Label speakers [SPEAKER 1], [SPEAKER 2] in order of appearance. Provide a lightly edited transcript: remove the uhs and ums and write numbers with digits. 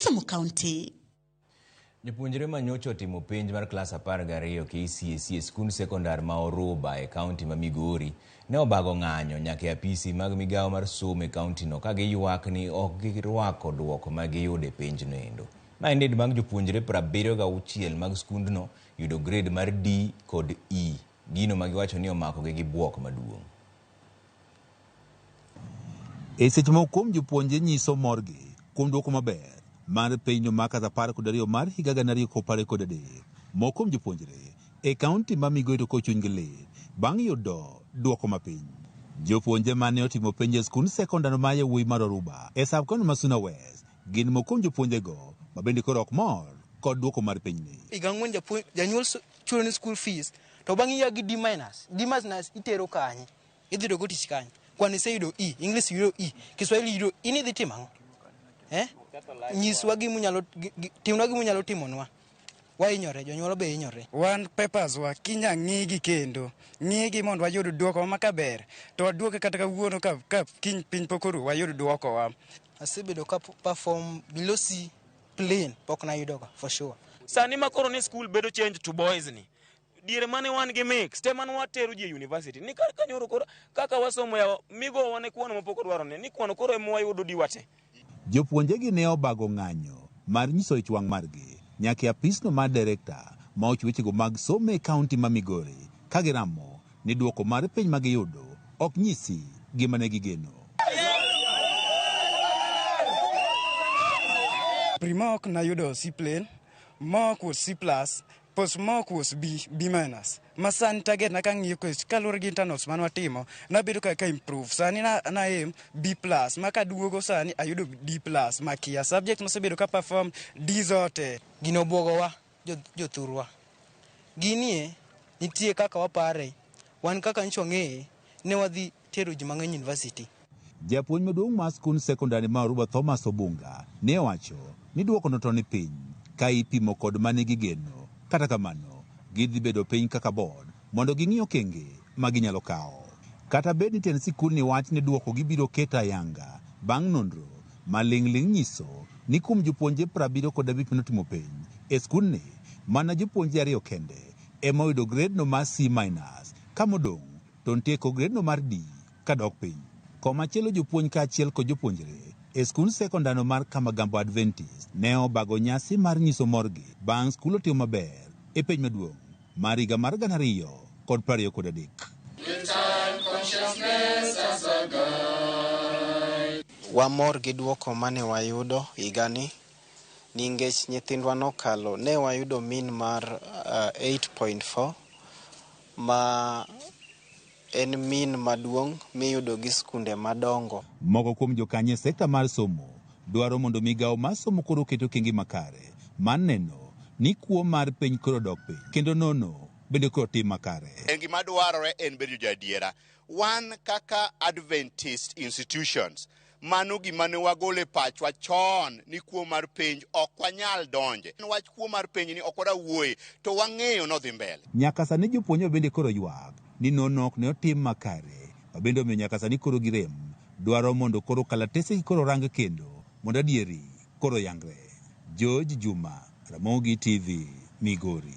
[SPEAKER 1] Kisumu County.
[SPEAKER 2] Jopuonjre ma nyocha otimo penj mar klas 12 KCSE e skund sekondar ma Oruba e kaunti ma Migori ne obago ng'anyo nyaka e apisi mag migawo mar somo e kauntino ka giywak ni ok girwako duoko ma giyudo e penjno endo. Ma en bang' jopuonjre 76 mag skundno yudo grade mar D kod E, gino ma giwacho ni omakogi gi buok maduong'.
[SPEAKER 3] E seche moko kuom jopuonje nyiso morgi kuom duoko maber mar penjno mar klas 12 mar higa 2023. Moko kuom jopuonjre e kaunti ma Migori to koro chunygi lit bang' yudo duoko mapiny. Jopuonje mane otimo penj e skund sekondar ma yawuoyi mar Oruba e sub-county ma Suna West gin moko kuom jopuonjego ma bende koro ok mor kod duoko mar penjni.
[SPEAKER 4] Higa 4 janyuol chulo ni school fees to bang' iya gi D minus, D minus itero kanye? Idhi yudo go tich kanye? Kwan iseyudo E, English yudo E, Kiswahili yudo E, in idhi timo ang'o? Nyiswa gimunyalo timnwa gimunyalo timonwa. Wahinyore, jonyuol be hinyore.
[SPEAKER 5] Wan papers wa kinya ng'igi kendo ng'igi mondo wayud duoko ma kaber to waduoke kata kawuono ka kiny piny pok oru wayud duoko wa.
[SPEAKER 4] Asebedo ka perform below C plain pok nayudoga for sure.
[SPEAKER 6] Sani ma koro ni school bedo change to boys ni. Diere mane wan gi mix te mane watero ji e university ni kar kanyoro koro kaka wasomo yawa migo wane kwano mapok odwaro ne ni kwano koro ema wayudo diwate.
[SPEAKER 3] Jopuonjegi ne obago ng'anyo mar nyiso ich wang' margi nyaka e apisno mar direkta ma ochiwo wechego mag somo e kaunti ma Migori ka giramo ni duoko mar penj ma giyudo ok nyisi gima ne gigeno.
[SPEAKER 5] Pre-mock nayudo C plain, mock was C plus, post mock was B, B minus. Ma sani target na kang'iyo kaluwore gi internals mane watimo, nabedo ka improve. Sani na aim B plus, ma kaduogo sani ayudo D plus makia. Subject masebedo ka perform D zote.
[SPEAKER 4] Gino obwogowa jothurwa. Ginie nitie kaka wapare, wan kaka nyocha wang'eye ne wadhi tero ji mang'eny university.
[SPEAKER 3] Japuonj maduong' mar skund sekondari ma Oruba Thomas Obunga ne owacho ni duokono to ni piny ka ipimo kod mane gigeno. Kata kamano, gidhi bedo piny kaka board mondo ging'i okenge ma ginyalo kawo. Kata bed ni tend sikundni wach ni duoko gibiro keto ayanga bang' nonro ma ling' ling' nyiso ni kuom jopuonje 75 manotimo penj e skundni, mana jopuonje 2 kende ema oyudo grade no mar C minus, ka modong' to nitie kod grade no mar D kadok piny. Komachielo jopuonj kaachiel kod jopuonjre e skund sekondar mar Kamagambo Adventist ne obago nyasi mar nyiso morgi bang' skul otimo maber e penj maduong' mar higa mar 2023.
[SPEAKER 7] Wamor gi duoko mane wayudo higani nikech nyithindwa nokalo, ne wayudo mean mar 8.4 ma en mean maduong' miyudo gi skunde madongo.
[SPEAKER 3] Moko kuom jokanyo e sekta mar somo dwaro mondo migawo mar somo koro oket okenge makare mar neno ni kuo mar penj koro dok piny kendo nono bende koro tim makare.
[SPEAKER 8] En gima dwarore en bedo joadiera. Wan kaka Adventist institutions, mano gima ne wagolo e pachwa chon ni kuo mar penj ok wanyal donje. Wach kuo mar penj ni ok wadwa wuoye, to wang'eyo nodhi mbele.
[SPEAKER 3] Nyaka sani jopuonjre bende koro ywak ni nono ok ne otim makare, ma bende omiyo nyaka sani koro girem dwaro mondo koro kalatese koro rang kendo mondo adieri koro yangre. George Juma, Ramogi TV, Migori.